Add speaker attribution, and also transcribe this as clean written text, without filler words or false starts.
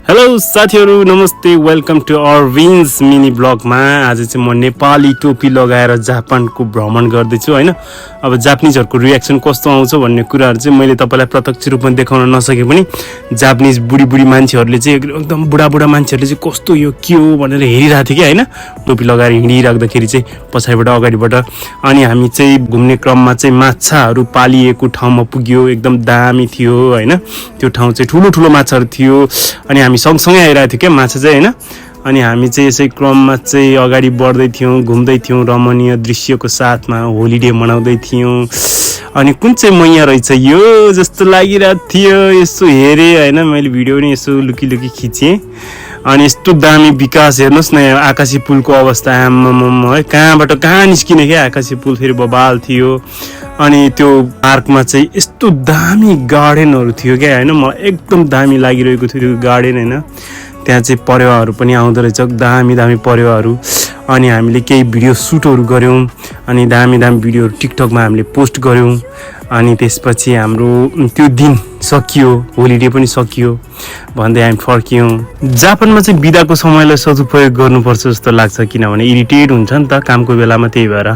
Speaker 1: Hello साथीहरु नमस्ते welcome to अरविन्स mini ब्लगमा। आज चाहिँ म नेपाली टोपी लगाएर जापानको भ्रमण गर्दैछु हैन। अब जापानिजहरुको रियाक्सन कस्तो आउँछ भन्ने कुराहरु चाहिँ मैले तपाईलाई प्रत्यक्ष रूपमा देखाउन नसके पनि जापानिज बुढी मान्छेहरुले चाहिँ एकदम बुढा मान्छेहरुले चाहिँ कस्तो यो के हो भनेर हेरिरहेथे के हैन। टोपी लगाएर हिँडिराख्दाखेरि चाहिँ पछाडिबाट अगाडिबाट अनि हामी चाहिँ घुम्ने क्रममा चाहिँ माछाहरु पालिएको ठाउँमा पुग्यो। एकदम दामी थियो हैन। त्यो ठाउँ चाहिँ ठुलो माछाहरु थियो अनि हामी सँगसँगै आइरहेको थियो के माछा चाहिँ हैन। अनि हामी चाहिँ यसै क्रममा चाहिँ अगाडि बढ्दै थियौं, घुम्दै थियौं, रमणीय दृश्यको साथमा होलिडे मनाउँदै थियौं। अनि कुन चाहिँ मैया रहेछ यो जस्तो लागिरहेको थियो। यसो हेरे हैन, मैले भिडियो पनि यसो लुकी खिचे। अनि यस्तो दामी विकास हेर्नुस् न, आकाशी पुलको अवस्था आम्मम है, कहाँबाट कहाँ निस्किने के आकाशी पुल फेरि बबाल थियो। अनि त्यो पार्कमा चाहिँ यस्तो दामी गार्डनहरु थियो क्या हैन। मलाई एकदम दामी लागिरहेको थियो त्यो गार्डन हैन। त्यहाँ चाहिँ परेवाहरु पनि आउँदै रहेछ, दामी परेवाहरु। अनि हामीले केही भिडियो सुटहरु गर्यौं अनि दामी भिडियोहरु टिकटकमा हामीले पोस्ट गर्यौं। अनि त्यसपछि हाम्रो त्यो दिन सकियो, होलिडे पनि सकियो भन्दै हामी फर्कियौं। जापानमा चाहिँ बिदाको समयलाई सदुपयोग गर्नुपर्छ जस्तो लाग्छ, किनभने इरिटेट हुन्छ नि त कामको बेलामा, त्यही भएर।